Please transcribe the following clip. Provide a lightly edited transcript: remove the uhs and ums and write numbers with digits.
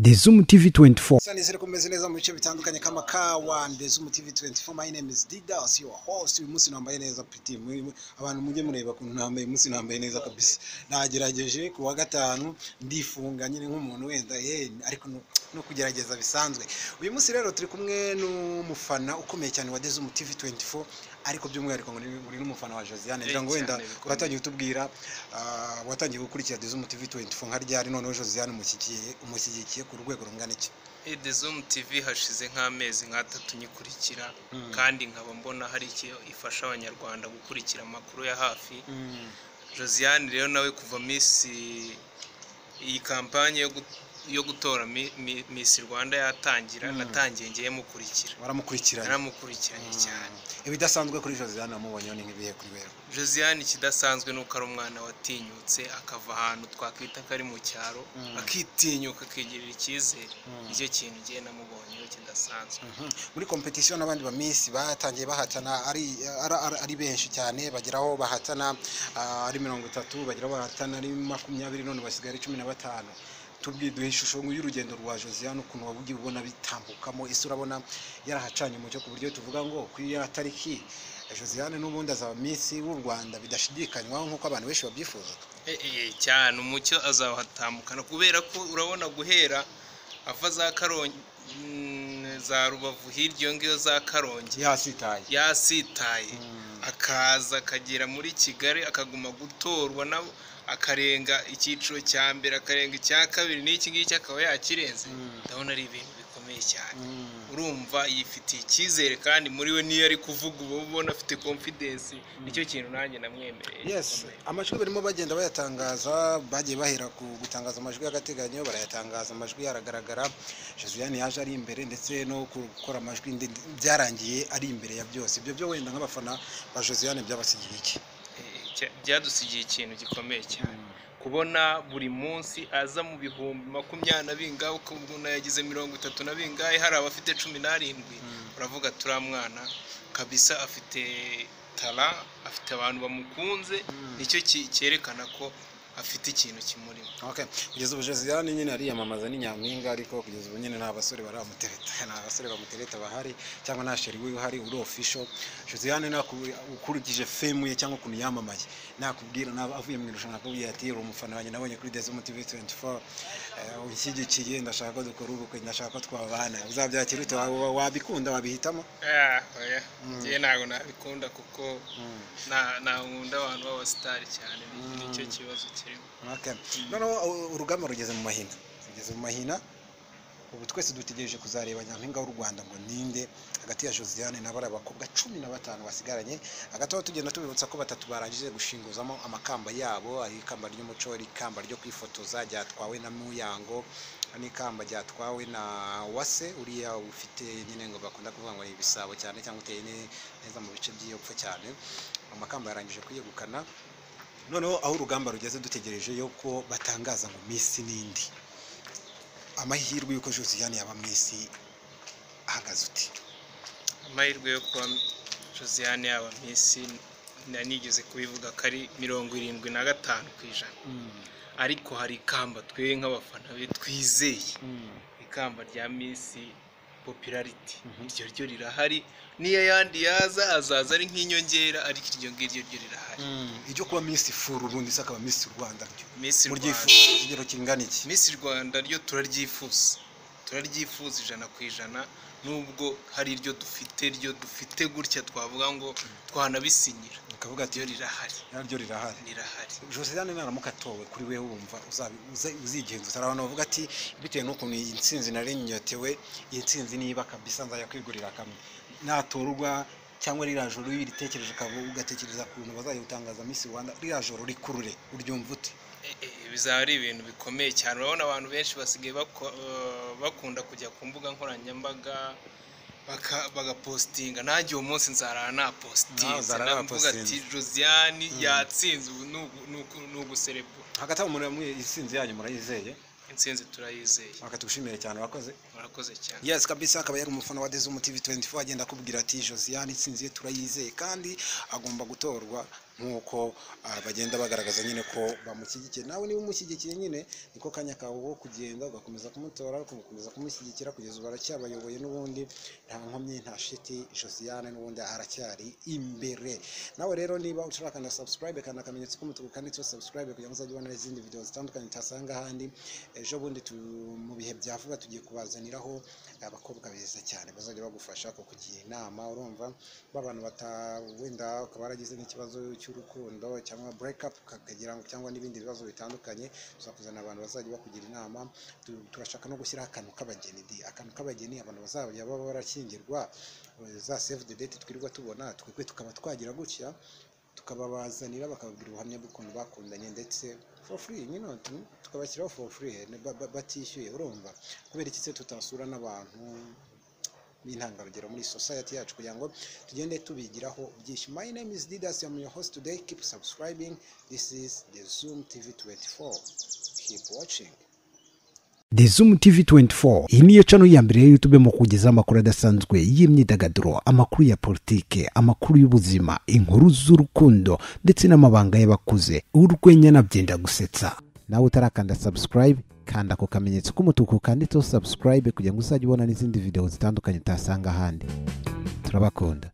The Zoom TV 24. Nizere ko mumeze neza mu bice bitandukanye kama kawa The Zoom TV 24. My name is Didas, your host. Uyu munsi nambaye neza piti. Abantu mujye mureba ukuntu nambaye. Uyu munsi nambaye neza kabisa. Nagerageje ku wa gatanu ndifunga nyine nk'umuntu wenda ariko no kugerageza bisanzwe. Uyu munsi rero turi kumwe n'umufana ukomeye cyane wa The Zoom TV 24, ariko by'umwihariko ngo ni n'umufana wa Josiane. Ngira ngo wenda watangiye kutubwira, watangiye gukurikira The Zoom TV 24 nka ryari, noneho Josiane umushyigikiye ku rwego rungana iki? The Zoom TV hashize nk'amezi nk'atatu nyikurikira, kandi nkaba mbona hari icyo ifasha Abanyarwanda gukurikira amakuru ya hafi. Josiane rero nawe kuva Miss iyi kampanye yo gutora Miss Rwanda yatangira, natangiye ngiye mukurikira. Waramukurikiranye? Naramukurikiranye cyane. Ibidasanzwe kuri Josiane wamubonyeho ni nk'ibihe kuri wewe? Josiane ikidasanzwe ni uko ari umwana watinyutse, akava ahantu twakwita ko ari mu cyaro, akitinyuka, akigirira icyizere. Nicyo kintu ngiye namubonyeho kidasanzwe. Muri competition n'abandi ba Miss batangiye bahatana ari benshi cyane, bageraho bahatana ari 30, bageraho bahatana ari 20, none basigaye ari 15. Tubwiduhe ishusho y'urugendo rwa Josiane, ukuntu wabugiye ubona bitambukamo. Ese urabona yarahacanye umucyo ku buryo tuvuga ngo kuri ya tariki Josiane n'ubundi azaba Miss w'u Rwanda bidashidikanywaho nk'uko abantu benshi babyifuza? Cyane umucyo azawuhatambukana, kubera ko urabona guhera ava za Karongi, za Rubavu, hirya iyo ngiyo za Karongi, yasitaye, akaza akagera muri Kigali, akaguma gutorwa nabo, akarenga icyiciro cya mbere, akarenga icya kabiri, n'iki ngiki akaba yakirenze. Ndabona ari ibintu bikomeye cyane. Urumva yifitiye icyizere, kandi muri we niyo ari kuvuga uba ubona afite confidence. Nicyo kintu nanjye namwemereye. Yes, amajwi barimo bagenda bayatangaza, bagiye bahera ku gutangaza amajwi y'agateganyo, barayatangaza, amajwi yaragaragara. Josiane yaje ari imbere, ndetse no gukora amajwi byarangiye ari imbere ya byose. Ibyo byo wenda nk'abafana ba Josiane byabasigiye iki? Byadusigiye ikintu gikomeye cyane, kubona buri munsi aza mu 20,000 na bingahe, ukabona yagize 30 na bingahe, hari abafite 17. Uravuga turiya mwana kabisa afite tara, afite abantu bamukunze. Nicyo cyerekana ko afite ikintu kimurimo. Okay. Kugeza ubu Josiane nyine ariyamamaza ni nyampinga, ariko kugeza ubu nyine nta basore baramutereta, nta basore bamutereta bahari, cyangwa nta sheri we uhari uri official. Josiane ukurikije fame ye cyangwa ukuntu yamamaye, nakubwira naba avuye mu irushanwa akubwira ati uri umufana wanjye nabonye kuri The Zoom TV 24, unshyigikiye, ndashaka ko dukora ubukwe, ndashaka ko twabana, uzabyakira ute? Wabikunda, wabihitamo? Njye ntabwo nabikunda, kuko nkunda abantu b'abasitari cyane, nicyo kibazo kirimo. Noneho urugamba rugeze mu mahina, rugeze mu mahina. Ubu twese dutegereje kuzareba nyampinga w'u Rwanda ngo ninde hagati ya Josiane na bariya bakobwa 15 basigaranye. Hagati aho tugenda tubibutsa ko batatu barangije gushinguzamo amakamba yabo, ari ikamba ry'umuco, ari ikamba ryo kwifotoza ryatwawe na Muyango, n'ikamba ryatwawe na Wase uriya ufite nyine ngo bakunda kuvuga ngo ni ibisabo cyane, cyangwa uteye neza mu bice by'iyopfo cyane. Amakamba yarangije kwiyegukana. Noneho aho urugamba rugeze dutegereje yuko batangaza ngo Miss nindi. Amahirwe yuko Josiane yaba Miss ahagaze uti? Amahirwe yo kuba Josiane yaba Miss nanigeze kubivuga ko ari 75%. Ariko hari ikamba twe nk'abafana be twizeye, ikamba rya Miss Popularity, iryo ryo rirahari. Niyo yandi yaza azaza ari nk'inyongera, ariko iryo ngiryo ryo rirahari. Iryo kuba Miss Furu ubundi se akaba Miss Rwanda ryo Miss Rwanda ikigero kingana iki? Miss Rwanda ryo turaryifuza, turaryifuza 100%, nubwo hari iryo dufite, ryo dufite gutya twavuga ngo twanabisinyira, ukavuga ati ryo rirahari, naryo rirahari, rirahari. Josiane naramuka atowe kuri wewe wumva uzigenza? Hari abantu bavuga ati bitewe n'ukuntu iyi ntsinzi nari nyotewe, iyi ntsinzi niba kabisa nzajya kwigurira kamwe natorwa, cyangwa ririya joro iyo uritekereje ugatekereza ukuntu bazayitangaza Miss Rwanda, ririya joro rikurure uryumva ute? Bizaba ari ibintu bikomeye cyane. Urabona abantu benshi basigaye bakunda kujya ku mbuga nkoranyambaga bagapostinga. Nanjye uwo munsi nzarara napostinze, navuga ati Josiane yatsinze, ubu ni uguserebura. Hagati aho intsinzi yanyu murayizeye? Intsinzi turayizeye. Bakatugushimira cyane, urakoze. Murakoze cyane. Yes kabisa, akaba yari umufana wa The Zoom TV 24 agenda akubwira ati Josiane intsinzi ye turayizeye, kandi agomba gutorwa. Nk'uko bagenda bagaragaza nyine ko bamushyigikiye. Nawe niba umushyigikiye nyine, niko kanya kawe ko kugenda ugakomeza kumutora, ugakomeza kumushyigikira. Kugeza ubu aracyabayoboye n'ubundi, nta nkomyi, nta shiti, Josiane n'ubundi aracyari imbere. Nawe rero niba utarakanda subscribe, kanda akamenyetso k'umutuku kanditseho subscribe kugira ngo uzajye ubona n'izindi video zitandukanye utasanga ahandi. Ejo bundi mu bihe bya vuba tugiye kubazaniraho abakobwa beza cyane bazajya bagufasha kukugira inama. Urumva b'abantu bata wenda ukaba waragize n'ikibazo cy'urukundo cyangwa break up ukagira cyangwa n'ibindi bibazo bitandukanye, tuzakuzanira abantu bazajya bakugira inama. Turashaka no gushyiraho akantu k'abageni di, akantu k'abageni, abantu bazajya baba barashyingirwa, za save the date twirirwa tubona, twebwe tukaba twagira gutya tukababazanira, bakababwira ubuhamya bw'ukuntu bakundanye, ndetse for free nyine, tukabashyiraho for free, batishyuye. Urumva kubera iki se tutasura n'abantu b'intangarugero muri society yacu kugira ngo tugende tubigiraho byinshi? My name is Didas, I'm your host today. Keep subscribing. This is the Zoom TV 24. Keep watching. The Zoom TV 24, iyi niyo channel ya mbere ya YouTube mu kugezaho amakuru adasanzwe y'imyidagaduro, amakuru ya politike, amakuru y'ubuzima, inkuru z'urukundo ndetse n'amabanga y'abakuze, urwenya na byenda gusetsa. Nawe utarakanda subscribe, kanda ako kamenyetso k'umutuku kanditseho subscribe kugira ngo uzajye ubona n'izindi video zitandukanye utasanga ahandi. Turabakunda.